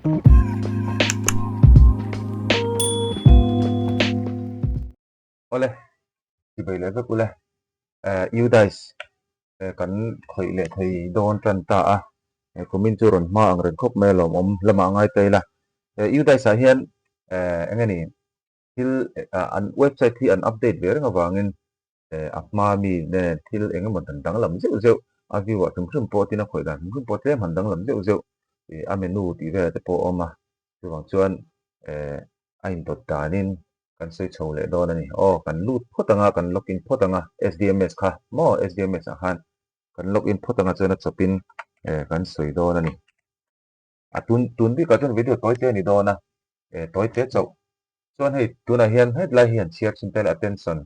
Awle, tibei leh vek ule. Udice kan khawih leh thei dawn tan ta a, kumin chu rawn hma ang reng khawp mai a lawmawm lamah ngai ta ila. Udice ah hian eng nge ni thil an website hi an update ve reng avangin a hma mi nen thil eng emaw dan danglam zeuh zeuh a view ah hrim hrim pawh tin a khawih dan hrim hrim pawh tlem han danglam zeuh zeuh a menu tih velah te pawh a awm a, chuvang chuan a indawt danin kan sawi chho leh dawn a ni. Aw kan lut phawt ang a, kan log in phawt ang a SDMS kha maw SDMS ah khan kan log in phawt ang a chuan a chawpin kan sawi dawn a ni. A tun tun bikah chuan video tawi te a ni dawn a, eh tawi te chauh. Chuan hei tunah hian hetlai hi han chhiar chhin tel attention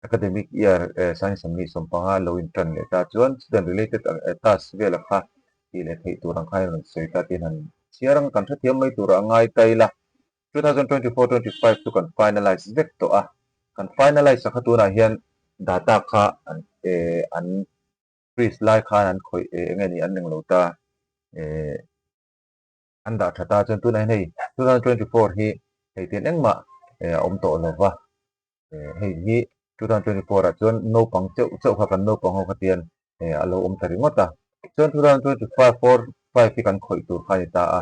academic year eh science sawmhnih sawmpanga lo in tan leh ta chuan student related task vela kha tih leh theih tur ang khan rawn sawi ta tiin han chhiar ang kan hrethiam mai turah a ngai ta ila. 2024 25 chu kan finalize vek tawh a, kan finalize a kha tunah hian data kha an eh an Priest lai khan an khawih eh enge ni an englo ta eh an dah tha ta chuan tunah hian hei 2024 hi hei tian engmah eh a awm tawh lo va eh hei hi 2024 ah chuan naupang cheuh cheuh kha kan naupang ho kha tian eh a lo awm ta ringawt a chuan 2025 four five hi kan khawih tur kha a ni ta a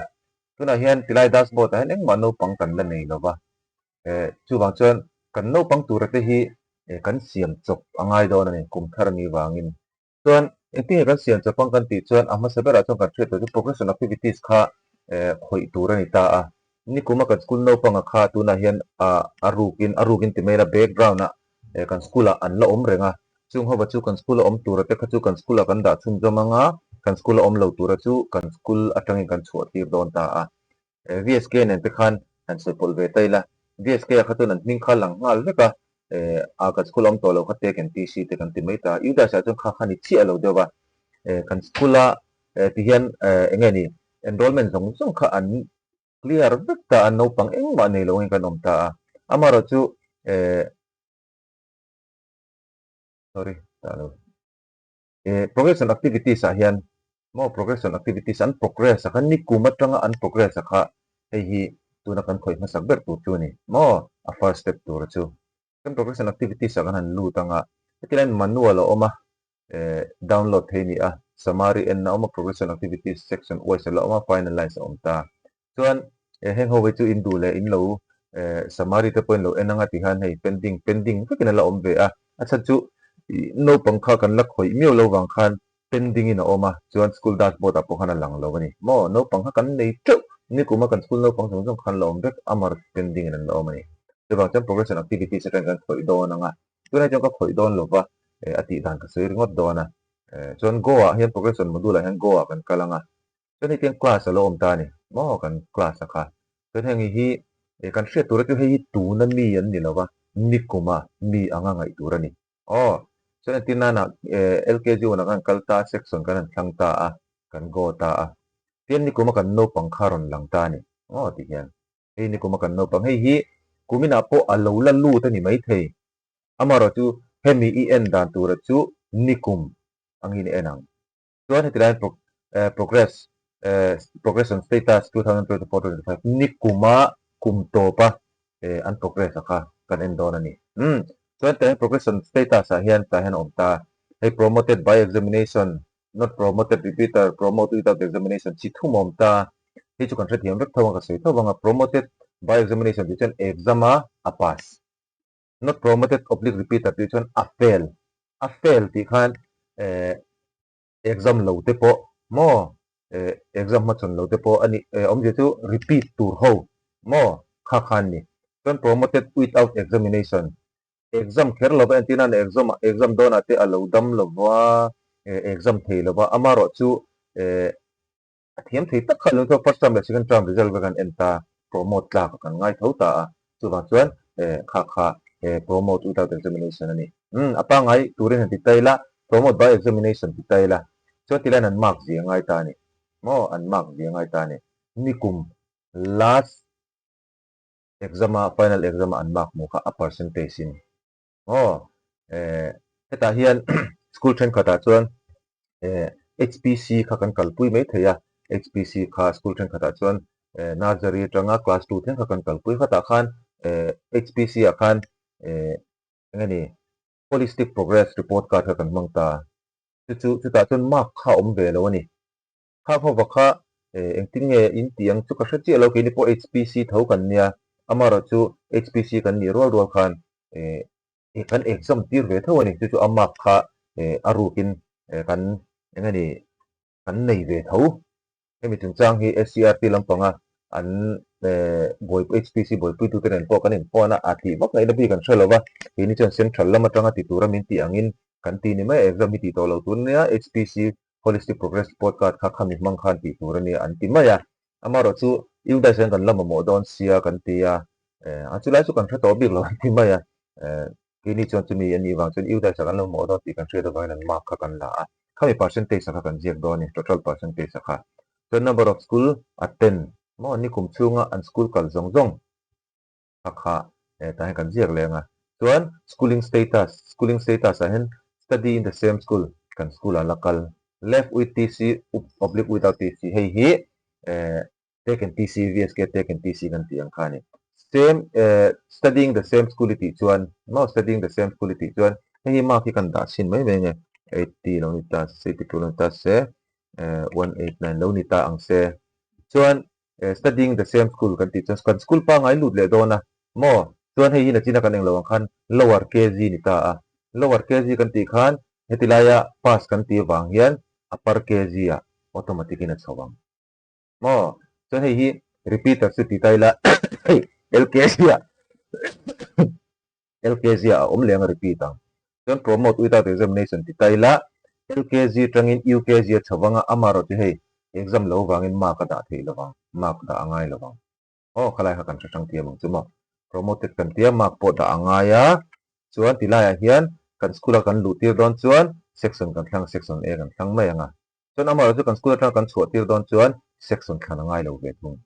tunah hian tilai dashboard ah hian engmah naupang kan la nei lo va Eh chuvang chuan kan naupang tura te hi eh kan siam chawp a ngai dawn a ni kum thar ni vangin. Chuan engtin nge kan siam chawp ang kan tih chuan a hmasa berah chuan kan hriat tur chu progression activities kha eh khawih tur a ni ta a. Nikuma kan school naupanga kha tunah hian ah a rukin a rukin ti mai ila background ah eh kan school ah an la awm reng a. Chung hova chu kan school a awm tura te kha chu kan school ah kan dah chhunzawm ang a, kan school a awm lo tura chu kan school atangin kan chhuah tir dawn ta a. VSK nen te khan han sawi pawlh ve ta ila, VSK ah kha chuan an hming kha lang nghal vek a, a kan school a awm tawh lo kha tek and TC te kan ti mai ta a, UDAS ah chuan kha kha ni chiah lo deuh a, kan school a ti hian eng nge ni enrollment zawng zawng kha an clear vek ta a, naupang engmah nei lo angin kan awm ta a, amaherawhchu sorry ta lo. Progression activities ah hian maw progression activities an progress a kha nikum atanga an progress a kha hei hi tuna kan khawih hmasak ber tur chu a ni maw a first step tur chu. Kan progression activities ah kan han lut anga heti laiin manual a awm a download thei a ni a summary en na a awm a progression activities section wise a la awm a finalize a awm ta. Chuan heng ho hi chu in duh leh in lo summary te pawh in lo en anga ti hian hei pending pending vekin a la awm ve a, a chhan chu naupang kha kan la khawih miau lo vang khan pending in a awm a, chuan school dashboard ah pawh khan a lang lo a ni maw, naupang kha kan nei teuh nikuma kan school naupang zawng zawng khan la awm vek amar pending in an la awm a ni. Chuvang chuan progression activities atangin kan khawih dawn ang a, tunah chuan ka khawih dawn lova a tih dan ka sawi ringawt dawn a, chuan go ah hian progression module ah hian go ah kan kal ang a. Chuan hei tiang class a lo awm ta a ni maw kan class a kha. Chuan heng hi kan hriat tur a chu hei hi tuna mi an ni lo va, nikuma mi anga ngaih tur a ni. Aw, chuan entir nana LKG one ah khan kal ta a, section kan han thlang ta a, kan go ta a. Tian nikuma kan naupang kha rawn lang ta a ni maw ti hian. Hei nikuma kan naupang hei hi kuminah pawh a lo la lut a ni maithei. Amaherawhchu chu hemi i en dan tura chu nikum angin i en ang. Chuan heti laiin progress progression status 2024-25 ni kuma kum tawpa an progress a kha kan en dawn a ni. Umm chuan tah hian progression status ah hian tah hian a awm ta. Hei promoted by examination, not promoted repeater, promote without examination chi thum a awm ta. Hei chu kan hrethiam vek tho ang ka sawi tho vang a, promoted by examination tih chuan exam a a pass. Not promoted oblique repeater tih chuan a fail, a fail tih khan eh exam lo te pawh maw eh exam hmachhawn lo te pawh a ni eh awmzia chu repeat tur ho maw kha khan ni. Chuan promoted without examination exam kher lova entir nan exam exam dawnah te a lo dam lova eh exam thei lova amaherawhchu eh A thiam thei tak kha lung chu first term leh second term result vek an en ta, promote tlak kan ngai tho ta a, chuvang chuan eh kha kha eh promote without examination a ni. Umm a pangngai turin han ti ta ila, promote by examination ti ta ila, chuan ti laiin an mark zia ngai ta a ni. Maw an mark zia ngai ta a ni. Nikum last exam a final exam a an mark hmuh kha a percentage in Aw, eh, hetah hian school thenkhatah chuan eh HPC kha kan kalpui mai thei a, HPC kha school thenkhatah chuan Nursery atanga class 2 thleng kha kan kalpui khatah khan HPC ah khan eng nge ni Holistic Progress Report Card kha kan hmang ta. Chu chu chutah chuan mark kha a awm ve lo a ni. Khang ho vak kha engtin nge in tih ang chu ka hre chiah lo, keini pawh HPC tho kan nia, amaherawh chu HPC kan nih rual rual khan kan exam tir ve tho a ni, chu chu a mark kha a rukin kan eng nge ni kan nei ve tho. Hemi chungchang hi SCRT lampanga an buaipui HPC buaipuitute nen pawh kan inphone a, a tih vak ngaihna bik an hre lo va, keini chuan central lam atanga ti tura min tih angin kan ti ni mai a, exam hi tih tawh lo tur ania, HPC Holistic Progress Report Card kha khami hmang khan tih tur ania an ti mai a, amaherawh chu UDISE hian kan la mamawh dawn sia kan ti a, a chulai chu kan hre tawh bik lo an ti mai a, Keini chuan chumi a nih vang chuan UDISE ah kan lo hmuh dawn tih kan hriat avangin an mark kha kan la a, khami percentage ah kha kan ziak dawn a ni, total percentage ah kha. Chuan number of school attend maw nikum chhunga an school kal zawng zawng kha kha tah hian kan ziak leng a. Chuan schooling status, schooling status ah hian study in the same school kan school ah la kal, left with TC oblique without TC hei hi Taken TC, VSK taken TC kan tih ang kha a ni. Same eh studying the same school i tih chuan maw studying the same school i tih chuan hei hi mark hi kan dah chhin mai mai nge 80 lo ni ta se 82 lo ni ta se eh 189 lo ni ta ang se chuan eh studying the same school kan tih chuan kan school pangngai lut leh dawn a maw chuan hei hi nachina kan englo ang khan lower KG ni ta a lower KG kan tih khan heti laia pass kan tih avang hian upper KG ah automatic in a chho ang. Maw? Chuan hei hi repeater chu ti ta ila hei LKG ah LKG ah a awm leh ang a repeat ang. Chuan promote without examination ti ta ila LKG tangin UKG a chho vang a, amaherawh chu hei exam lo vangin mark a dah theih lo vang, mark dah a ngai lo vang. Aw khalai kha kan hre hrang thiam ang chu maw. Promoted kan tia mark pawh dah a ngai a, chuan ti laiah hian kan school a kan luh tir dawn chuan section kan thlang section A kan thlang mai ang a. Chuan amaherawh chu kan school atanga kan chhuah tir dawn chuan section thlan a ngai lo ve thung.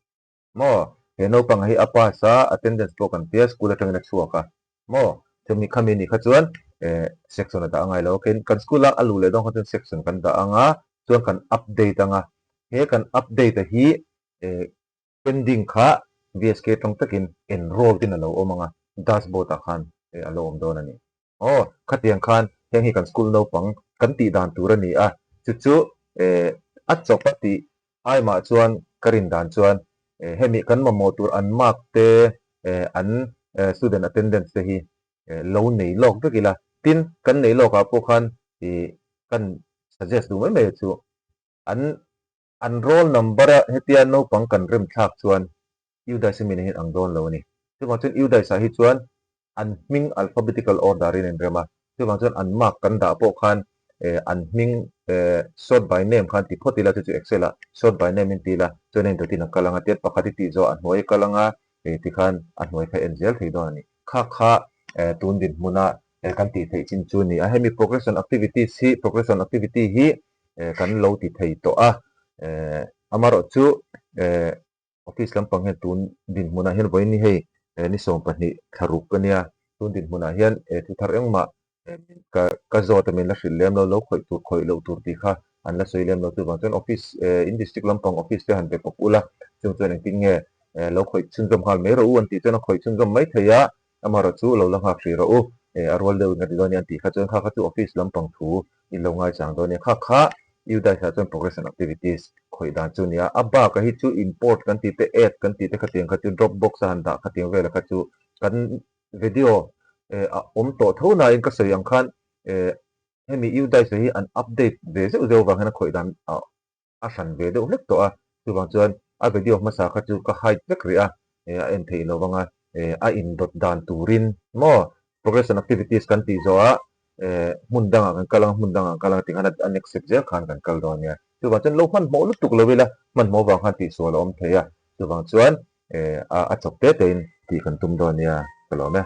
Maw? He naupang hi a pass a, attendance pawh kan tia school atangin a chhuak a. Maw? Chumi khami ni kha chuan eh section a dah a ngai lo. Okay, kan school a a luh leh dawn kha chuan section kan dah ang a, chuan kan update ang a. He kan update a hi eh Pending kha VSK tawng takin enrolled in a lo awm ang a, dashboard ah khan a lo awm dawn a ni. Aw, khatiang khan heng hi kan school naupang kan tih dan tur a ni a, chu chu a chawp a tih aimah chuan ka rin dan chuan hemi kan mamawh tur an mark te an student attendance te hi lo nei lawk vek ila, tin kan nei lawk ah pawh khan kan suggest duh mai mai chu an An roll number a hetia naupang kan rem thlak chuan UDISE min hian ang dawn lo a ni. Chuvang chuan UDISE ah hi chuan an hming alphabetical order in an rem a, chuvang chuan an mark kan dah pawh khan an hming sort by name khan ti phawt ila chu chu excel ah sort by name in ti ila chuan heng dawtin a kal ang a, tiat pakhat i tih zawh a hnuai a kal ang a, tikhan a hnuai kha en zel thei dawn a ni. Kha kha tun dinhmuna kan tih theih chin chu a ni a, hemi progression activities hi progression activity hi kan lo ti thei tawh a, amaherawh chu office lampang hian tun dinhmunah hian vawiin ni hei ni 12 thlaruk a nia, tun dinhmunah hian thu thar engmah ka ka zawt a min la hrilh lem lo, lo khawih tur khawih loh tur tih kha an la sawi lem lo chuvang chuan office in district lampang office te han be pawp ula chung chuan engtin nge lo khawih chhunzawm nghal mai rawh u an tih chuan a khawih chhunzawm mai thei a, Amaherawh chu lo la nghak hrih rawh u, a rual deuhin ka ti dawn nia an tih kha chuan kha kha chu office lampang thu in lo ngaichang dawn nia, kha kha UDISE ah chuan progression activities khawih dan chu nia, a bak ah hi chu import kan tih te add kan tih te khatiang kha chu drop box a han dah khatiang vel ah kha chu kan video a awm tawh tho nain ka sawi ang khan hemi UDISE hi an update ve zeuh zeuh avang hian a khawih dan a a hran ve deuh hlek tawh a, chuvang chuan a video hmasa kha chu ka hide vek rih a, a en theih lo vang a, a indawt dan turin maw progression activities kan tih zawh ah hmun dangah kan kal ang, hmun dangah kan kal ang tih khan a next step zel khan kan kal dawn nia, chuvang chuan lo hmanhmawh lutuk lo ila, hmanhmawh vang khan tihsual a awm thei a, chuvang chuan a chawp te te in tih kan tum dawn nia ka lawm e.